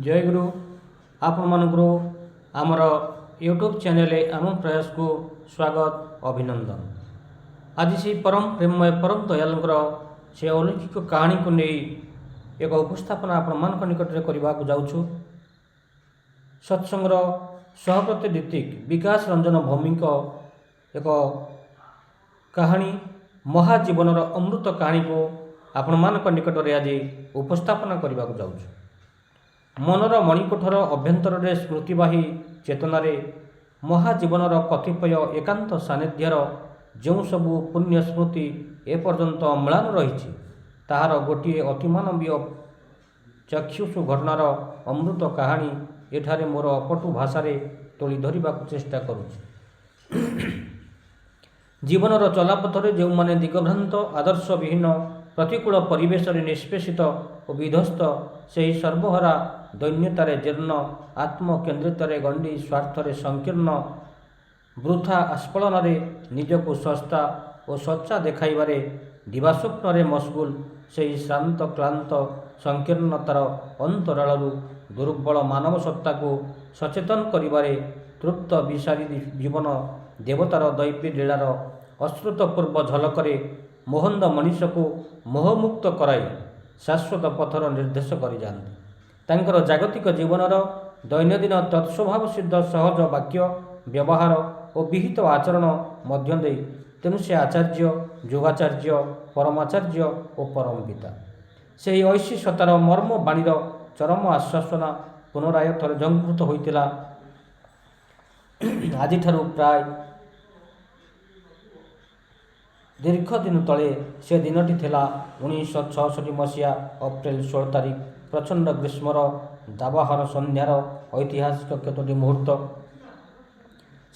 ଜୟଗୁରୁ। ଆପଣମାନଙ୍କର ଆମର ୟୁଟ୍ୟୁବ୍ ଚ୍ୟାନେଲରେ ଆମ ପ୍ରୟାସକୁ ସ୍ୱାଗତ, ଅଭିନନ୍ଦନ। ଆଜି ସେହି ପରମ ପ୍ରେମମୟ ପରମ ଦୟାଲଙ୍କର ସେ ଅଲୌକିକ କାହାଣୀକୁ ନେଇ ଏକ ଉପସ୍ଥାପନା ଆପଣମାନଙ୍କ ନିକଟରେ କରିବାକୁ ଯାଉଛୁ। ସତ୍ସଙ୍ଗର ସହପ୍ରତି ଋତ୍ୱିକ ବିକାଶ ରଞ୍ଜନ ଭୂମିଙ୍କ ଏକ କାହାଣୀ, ମହାଜୀବନର ଅମୃତ କାହାଣୀକୁ ଆପଣମାନଙ୍କ ନିକଟରେ ଆଜି ଉପସ୍ଥାପନା କରିବାକୁ ଯାଉଛୁ। ମନର ମଣିକୋଠର ଅଭ୍ୟନ୍ତରରେ ସ୍ମୃତିବାହୀ ଚେତନାରେ ମହାଜୀବନର କତିପୟ ଏକାନ୍ତ ସାନ୍ନିଧ୍ୟର ଯେଉଁ ସବୁ ପୁଣ୍ୟ ସ୍ମୃତି ଏପର୍ଯ୍ୟନ୍ତ ଅମ୍ଳାନ ରହିଛି, ତାହାର ଗୋଟିଏ ଅତିମାନବୀୟ ଚାକ୍ଷୁଷ ଘଟଣାର ଅମୃତ କାହାଣୀ ଏଠାରେ ମୋର ଅପଟୁ ଭାଷାରେ ତୋଳି ଧରିବାକୁ ଚେଷ୍ଟା କରୁଛି। ଜୀବନର ଚଲାପଥରେ ଯେଉଁମାନେ ଦିଗଭ୍ରାନ୍ତ, ଆଦର୍ଶବିହୀନ, ପ୍ରତିକୂଳ ପରିବେଶରେ ନିଷ୍ପେଷିତ ଓ ବିଧ୍ୱସ୍ତ, ସେହି ସର୍ବହରା ଦୈନ୍ୟତାରେ ଜୀର୍ଣ୍ଣ, ଆତ୍ମକେନ୍ଦ୍ରିତରେ ଗଣ୍ଡି, ସ୍ୱାର୍ଥରେ ସଂକୀର୍ଣ୍ଣ, ବୃଥା ଆସ୍ଫାଳନରେ ନିଜକୁ ଶସ୍ତା ଓ ସଚ୍ଚା ଦେଖାଇବାରେ ଦିବାସ୍ୱପ୍ନରେ ମସଗୁଲ, ସେହି ଶ୍ରାନ୍ତ କ୍ଳାନ୍ତ ସଂକୀର୍ଣ୍ଣତାର ଅନ୍ତରାଳରୁ ଦୁର୍ବଳ ମାନବ ସତ୍ତାକୁ ସଚେତନ କରିବାରେ ତୃପ୍ତ ବିସାରୀ ଜୀବନ ଦେବତାର ଦୈବୀ ଲୀଳାର ଅଶ୍ରୁତପୂର୍ବ ଝଲକରେ ମୋହନ୍ଧ ମଣିଷକୁ ମୋହମୁକ୍ତ କରାଇ ଶାଶ୍ୱତ ପଥର ନିର୍ଦ୍ଦେଶ କରିଯାଆନ୍ତି ତାଙ୍କର ଜାଗତିକ ଜୀବନର ଦୈନନ୍ଦିନ ତତ୍ସ୍ୱଭାବ ସିଦ୍ଧ ସହଜ ବାକ୍ୟ ବ୍ୟବହାର ଓ ବିହିତ ଆଚରଣ ମଧ୍ୟ ଦେଇ। ତେଣୁ ସେ ଆଚାର୍ଯ୍ୟ, ଯୋଗାଚାର୍ଯ୍ୟ, ପରମାଚାର୍ଯ୍ୟ ଓ ପରମ ପିତା। ସେହି ଐଶୀ ସତ୍ତାର ମର୍ମ ବାଣୀର ଚରମ ଆଶ୍ୱାସନା ପୁନରାୟ ଥରେ ଝଙ୍କୃତ ହୋଇଥିଲା ଆଜିଠାରୁ ପ୍ରାୟ ଦୀର୍ଘ ଦିନ ତଳେ। ସେ ଦିନଟି ଥିଲା 1966 ମସିହା ଅପ୍ରେଲ 16 ତାରିଖ, ପ୍ରଚଣ୍ଡ ଗ୍ରୀଷ୍ମର ଦାବାହନ ସନ୍ଧ୍ୟାର ଐତିହାସିକ କେତୋଟି ମୁହୂର୍ତ୍ତ।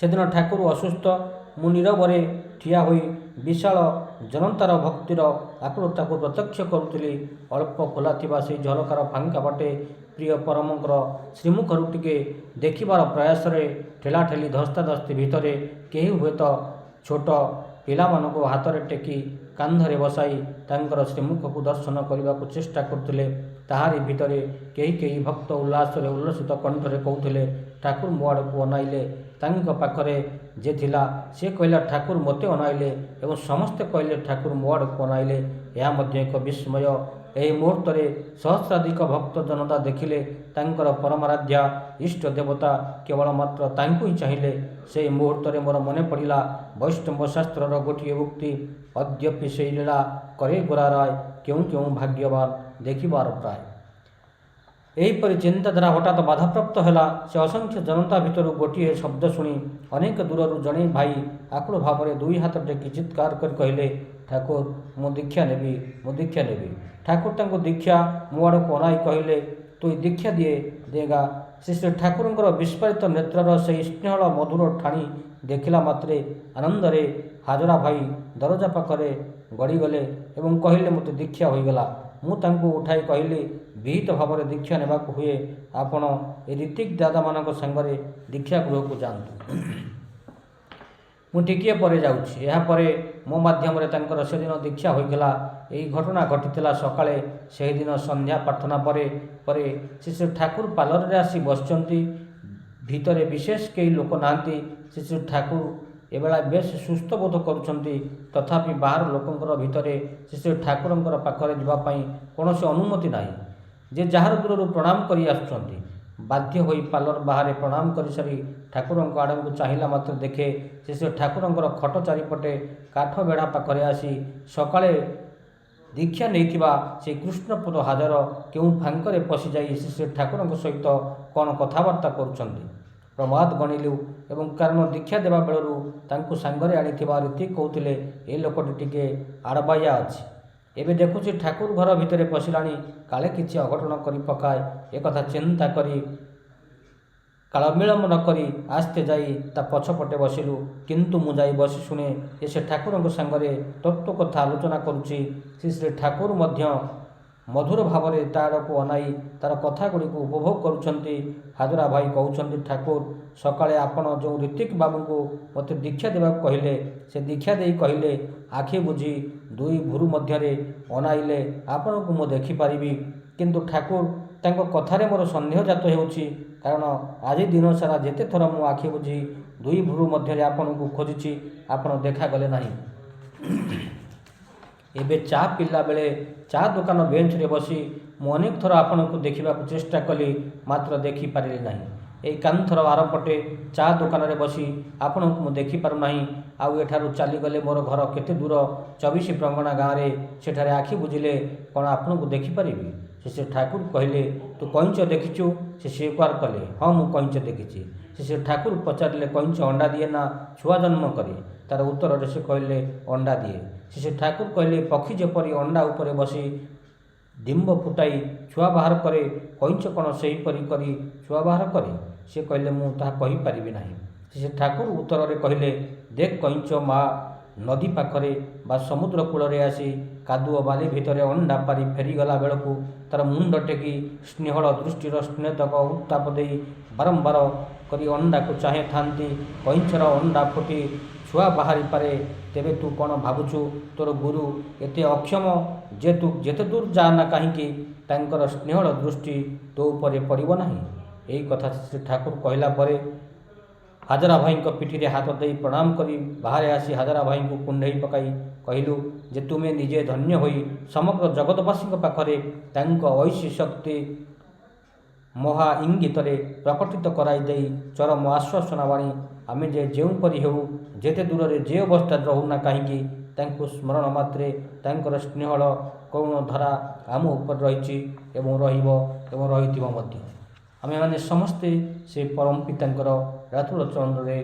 ସେଦିନ ଠାକୁର ଅସୁସ୍ଥ। ମୁଁ ନୀରବରେ ଠିଆ ହୋଇ ବିଶାଳ ଜନତାର ଭକ୍ତିର ଆକୁଳତାକୁ ପ୍ରତ୍ୟକ୍ଷ କରୁଥିଲି। ଅଳ୍ପ ଖୋଲା ଥିବା ସେଇ ଝରକାର ଫାଙ୍କା ବାଟେ ପ୍ରିୟ ପରମଙ୍କର ଶ୍ରୀମୁଖରୁ ଟିକେ ଦେଖିବାର ପ୍ରୟାସରେ ଠେଲାଠେଲି ଧସ୍ତାଧସ୍ତି ଭିତରେ କେହି ହୁଏତ ଛୋଟ ପିଲାମାନଙ୍କୁ ହାତରେ ଟେକି କାନ୍ଧରେ ବସାଇ ତାଙ୍କର ଶ୍ରୀମୁଖକୁ ଦର୍ଶନ କରିବାକୁ ଚେଷ୍ଟା କରୁଥିଲେ। ତାହାରି ଭିତରେ କେହି କେହି ଭକ୍ତ ଉଲ୍ଲାସରେ ଉଲ୍ଲସିତ କଣ୍ଠରେ କହୁଥିଲେ, "ଠାକୁର ମୋ ଆଡ଼କୁ ଅନାଇଲେ।" ତାଙ୍କ ପାଖରେ ଯେ ଥିଲା ସେ କହିଲା, "ଠାକୁର ମୋତେ ଅନାଇଲେ।" ଏବଂ ସମସ୍ତେ କହିଲେ, "ଠାକୁର ମୋ ଆଡ଼କୁ ଅନାଇଲେ।" ଏହା ମଧ୍ୟ ଏକ ବିସ୍ମୟ। ଏହି ମୁହୂର୍ତ୍ତରେ ସହସ୍ରାଧିକ ଭକ୍ତ ଜନତା ଦେଖିଲେ, ତାଙ୍କର ପରମାରାଧ୍ୟା ଇଷ୍ଟ ଦେବତା କେବଳ ମାତ୍ର ତାଙ୍କୁ ହିଁ ଚାହିଁଲେ। ସେହି ମୁହୂର୍ତ୍ତରେ ମୋର ମନେ ପଡ଼ିଲା ବୈଷ୍ଣବ ଶାସ୍ତ୍ରର ଗୋଟିଏ ଉକ୍ତି, "ଅଦ୍ୟପି ସେଇ ଲୀଳା କରେ ଗୋରାରାୟ, କେଉଁ କେଉଁ ଭାଗ୍ୟବାନ ଦେଖିବାର ପ୍ରାୟ।" ଏହିପରି ଚିନ୍ତାଧାରା ହଠାତ୍ ବାଧାପ୍ରାପ୍ତ ହେଲା ସେ ଅସଂଖ୍ୟ ଜନତା ଭିତରୁ ଗୋଟିଏ ଶବ୍ଦ ଶୁଣି। ଅନେକ ଦୂରରୁ ଜଣେ ଭାଇ ଆକୁଳ ଭାବରେ ଦୁଇ ହାତ ଟେକି ଚିତ୍କାର କରି କହିଲେ, "ଠାକୁର, ମୁଁ ଦୀକ୍ଷା ନେବି, ମୁଁ ଦୀକ୍ଷା ନେବି।" ଠାକୁର ତାଙ୍କୁ ଦୀକ୍ଷା ମୋ ଆଡ଼କୁ ଅନାଇ କହିଲେ, "ତୁଇ ଦୀକ୍ଷା ଦିଏ ଦେଗା?" ଶ୍ରୀ ଶ୍ରୀ ଠାକୁରଙ୍କର ବିସ୍ଫାରିତ ନେତ୍ରର ସେହି ସ୍ନେହଳ ମଧୁର ଠାଣି ଦେଖିଲା ମାତ୍ରେ ଆନନ୍ଦରେ ହାଜରା ଭାଇ ଦରଜା ପାଖରେ ଗଡ଼ିଗଲେ ଏବଂ କହିଲେ, "ମୋତେ ଦୀକ୍ଷା ହୋଇଗଲା।" ମୁଁ ତାଙ୍କୁ ଉଠାଇ କହିଲି, "ବିହିତ ଭାବରେ ଦୀକ୍ଷା ନେବାକୁ ହୁଏ। ଆପଣ ଏ ଋତ୍ୱିକ ଦାଦାମାନଙ୍କ ସାଙ୍ଗରେ ଦୀକ୍ଷା ଗୃହକୁ ଯାଆନ୍ତୁ। ମୁଁ ଟିକିଏ ପରେ ଯାଉଛି।" ଏହାପରେ ମୋ ମାଧ୍ୟମରେ ତାଙ୍କର ସେଦିନ ଦୀକ୍ଷା ହୋଇଗଲା। ଏହି ଘଟଣା ଘଟିଥିଲା ସକାଳେ। ସେହିଦିନ ସନ୍ଧ୍ୟା ପ୍ରାର୍ଥନା ପରେ ପରେ ଶ୍ରୀ ଶ୍ରୀ ଠାକୁର ପାର୍ଲରରେ ଆସି ବସିଛନ୍ତି। ଭିତରେ ବିଶେଷ କେହି ଲୋକ ନାହାନ୍ତି। ଶ୍ରୀ ଶ୍ରୀ ଠାକୁର ଏବେଳା ବେଶ୍ ସୁସ୍ଥ ବୋଧ କରୁଛନ୍ତି। ତଥାପି ବାହାର ଲୋକଙ୍କର ଭିତରେ ଶ୍ରୀ ଶ୍ରୀ ଠାକୁରଙ୍କର ପାଖରେ ଯିବା ପାଇଁ କୌଣସି ଅନୁମତି ନାହିଁ। ଯେ ଯାହାର ଦୂରରୁ ପ୍ରଣାମ କରି ଆସୁଛନ୍ତି। ବାଧ୍ୟ ହୋଇ ପାର୍ଲର ବାହାରେ ପ୍ରଣାମ କରିସାରି ଠାକୁରଙ୍କ ଆଡ଼କୁ ଚାହିଁଲା ମାତ୍ରେ ଦେଖେ, ଶ୍ରୀ ଶ୍ରୀ ଠାକୁରଙ୍କର ଖଟ ଚାରିପଟେ କାଠ ବେଢ଼ା ପାଖରେ ଆସି ସକାଳେ ଦୀକ୍ଷା ନେଇଥିବା ସେଇ କୃଷ୍ଣପଦ ହାଜର କେଉଁ ଫାଙ୍କରେ ପଶିଯାଇ ଶ୍ରୀ ଶ୍ରୀ ଠାକୁରଙ୍କ ସହିତ କ'ଣ କଥାବାର୍ତ୍ତା କରୁଛନ୍ତି। ପ୍ରମାଦ ଗଣିଲୁ ଏବଂ କାରଣ ଦୀକ୍ଷା ଦେବା ବେଳରୁ ତାଙ୍କୁ ସାଙ୍ଗରେ ଆଣିଥିବା ଋତ୍ୱିକ କହୁଥିଲେ, "ଏ ଲୋକଟି ଟିକେ ଆଡ଼ବାଇଆ ଅଛି। ଏବେ ଦେଖୁଛି ଠାକୁର ଘର ଭିତରେ ପଶିଲାଣି। କାଳେ କିଛି ଅଘଟଣ କରି ପକାଏ।" ଏକଥା ଚିନ୍ତା କରି କାଳବିଳମ୍ବ ନ କରି ଆସ୍ତେ ଯାଇ ତା ପଛପଟେ ବସିଲୁ। କିନ୍ତୁ ମୁଁ ଯାଇ ବସି ଶୁଣେ ଯେ ସେ ଠାକୁରଙ୍କ ସାଙ୍ଗରେ ତତ୍ତ୍ୱ କଥା ଆଲୋଚନା କରୁଛି। ଶ୍ରୀ ଶ୍ରୀ ଠାକୁର ମଧ୍ୟ ମଧୁର ଭାବରେ ତା ଆଡ଼କୁ ଅନାଇ ତାର କଥାଗୁଡ଼ିକୁ ଉପଭୋଗ କରୁଛନ୍ତି। ହାଜରା ଭାଇ କହୁଛନ୍ତି, "ଠାକୁର, ସକାଳେ ଆପଣ ଯେଉଁ ଋତ୍ୱିକ ବାବୁଙ୍କୁ ମୋତେ ଦୀକ୍ଷା ଦେବାକୁ କହିଲେ, ସେ ଦୀକ୍ଷା ଦେଇ କହିଲେ, ଆଖି ବୁଜି ଦୁଇ ଭୁରୁ ମଧ୍ୟରେ ଅନାଇଲେ ଆପଣଙ୍କୁ ମୁଁ ଦେଖିପାରିବି। କିନ୍ତୁ ଠାକୁର ତାଙ୍କ କଥାରେ ମୋର ସନ୍ଦେହ ଜାତ ହେଉଛି। କାରଣ ଆଜି ଦିନସାରା ଯେତେଥର ମୁଁ ଆଖି ବୁଜି ଦୁଇ ଭ୍ରୂ ମଧ୍ୟରେ ଆପଣଙ୍କୁ ଖୋଜିଛି, ଆପଣ ଦେଖାଗଲେ ନାହିଁ। ଏବେ ଚା ପିଇଲା ବେଳେ ଚା ଦୋକାନ ବେଞ୍ଚରେ ବସି ମୁଁ ଅନେକ ଥର ଆପଣଙ୍କୁ ଦେଖିବାକୁ ଚେଷ୍ଟା କଲି, ମାତ୍ର ଦେଖିପାରିଲି ନାହିଁ। ଏଇ କାନ୍ଥର ଆରପଟେ ଚା ଦୋକାନରେ ବସି ଆପଣଙ୍କୁ ମୁଁ ଦେଖିପାରୁନାହିଁ। ଆଉ ଏଠାରୁ ଚାଲିଗଲେ ମୋର ଘର କେତେ ଦୂର, 24 ପ୍ରଗଣା ଗାଁରେ, ସେଠାରେ ଆଖି ବୁଜିଲେ କ'ଣ ଆପଣଙ୍କୁ ଦେଖିପାରିବି? ଶ୍ରୀ ଶ୍ରୀ ଠାକୁର କହିଲେ, ତୁ କଇଁଚ ଦେଖିଛୁ? ସେ ସ୍ୱୀକାର କଲେ, ହଁ, ମୁଁ କଇଁଚ ଦେଖିଛି। ଶ୍ରୀ ଶ୍ରୀ ଠାକୁର ପଚାରିଲେ, କଇଁଚ ଅଣ୍ଡା ଦିଏ ନା ଛୁଆ ଜନ୍ମ କରେ? ତାର ଉତ୍ତରରେ ସେ କହିଲେ, ଅଣ୍ଡା ଦିଏ। ଶ୍ରୀ ଶ୍ରୀ ଠାକୁର କହିଲେ, ପକ୍ଷୀ ଯେପରି ଅଣ୍ଡା ଉପରେ ବସି ଡିମ୍ବ ଫୁଟାଇ ଛୁଆ ବାହାର କରେ, କଇଁଚ କ'ଣ ସେହିପରି କରି ଛୁଆ ବାହାର କରେ? ସେ କହିଲେ, ମୁଁ ତାହା କହିପାରିବି ନାହିଁ। ଶ୍ରୀ ଶ୍ରୀ ଠାକୁର ଉତ୍ତରରେ କହିଲେ, ଦେଖ, କଇଁଚ ମା ନଦୀ ପାଖରେ ବା ସମୁଦ୍ର କୂଳରେ ଆସି କାଦୁଅ ବାଲି ଭିତରେ ଅଣ୍ଡା ପାରି ଫେରିଗଲା ବେଳକୁ ତାର ମୁଣ୍ଡ ଟେକି ସ୍ନେହଳ ଦୃଷ୍ଟିର ସ୍ନେହତକ ଉତ୍ତାପ ଦେଇ ବାରମ୍ବାର କରି ଅଣ୍ଡାକୁ ଚାହିଁଥାନ୍ତି। କଇଁଚର ଅଣ୍ଡା ଫୁଟି ଛୁଆ ବାହାରିପାରେ। ତେବେ ତୁ କ'ଣ ଭାବୁଛୁ, ତୋର ଗୁରୁ ଏତେ ଅକ୍ଷମ ଯେ ତୁ ଯେତେ ଦୂର ଯା ନା କାହିଁକି ତାଙ୍କର ସ୍ନେହଳ ଦୃଷ୍ଟି ତୋ ଉପରେ ପଡ଼ିବ ନାହିଁ? ଏହି କଥା ଶ୍ରୀ ଠାକୁର କହିଲା ପରେ ହାଜରା ଭାଇଙ୍କ ପିଠିରେ ହାତ ଦେଇ ପ୍ରଣାମ କରି ବାହାରେ ଆସି ହାଜରା ଭାଇଙ୍କୁ କୁଣ୍ଢେଇ ପକାଇ କହିଲୁ ଯେ ତୁମେ ନିଜେ ଧନ୍ୟ ହୋଇ ସମଗ୍ର ଜଗତବାସୀଙ୍କ ପାଖରେ ତାଙ୍କ ଐଶୀ ଶକ୍ତି ମହା ଇଙ୍ଗିତରେ ପ୍ରକଟିତ କରାଇ ଦେଇ ଚରମ ଆଶ୍ୱାସନା ବାଣୀ, ଆମେ ଯେ ଯେଉଁପରି ହେଉ, ଯେତେ ଦୂରରେ ଯେ ଅବସ୍ଥାରେ ରହୁନା କାହିଁକି, ତାଙ୍କୁ ସ୍ମରଣ ମାତ୍ରେ ତାଙ୍କର ସ୍ନେହଳ କରୁଣ ଧାରା ଆମ ଉପରେ ରହିଛି ଏବଂ ରହିବ ଏବଂ ରହିଥିବ ମଧ୍ୟ। ଆମେମାନେ ସମସ୍ତେ ସେ ପରମ ପିତାଙ୍କର ରାତୁଳ ଚରଣରେ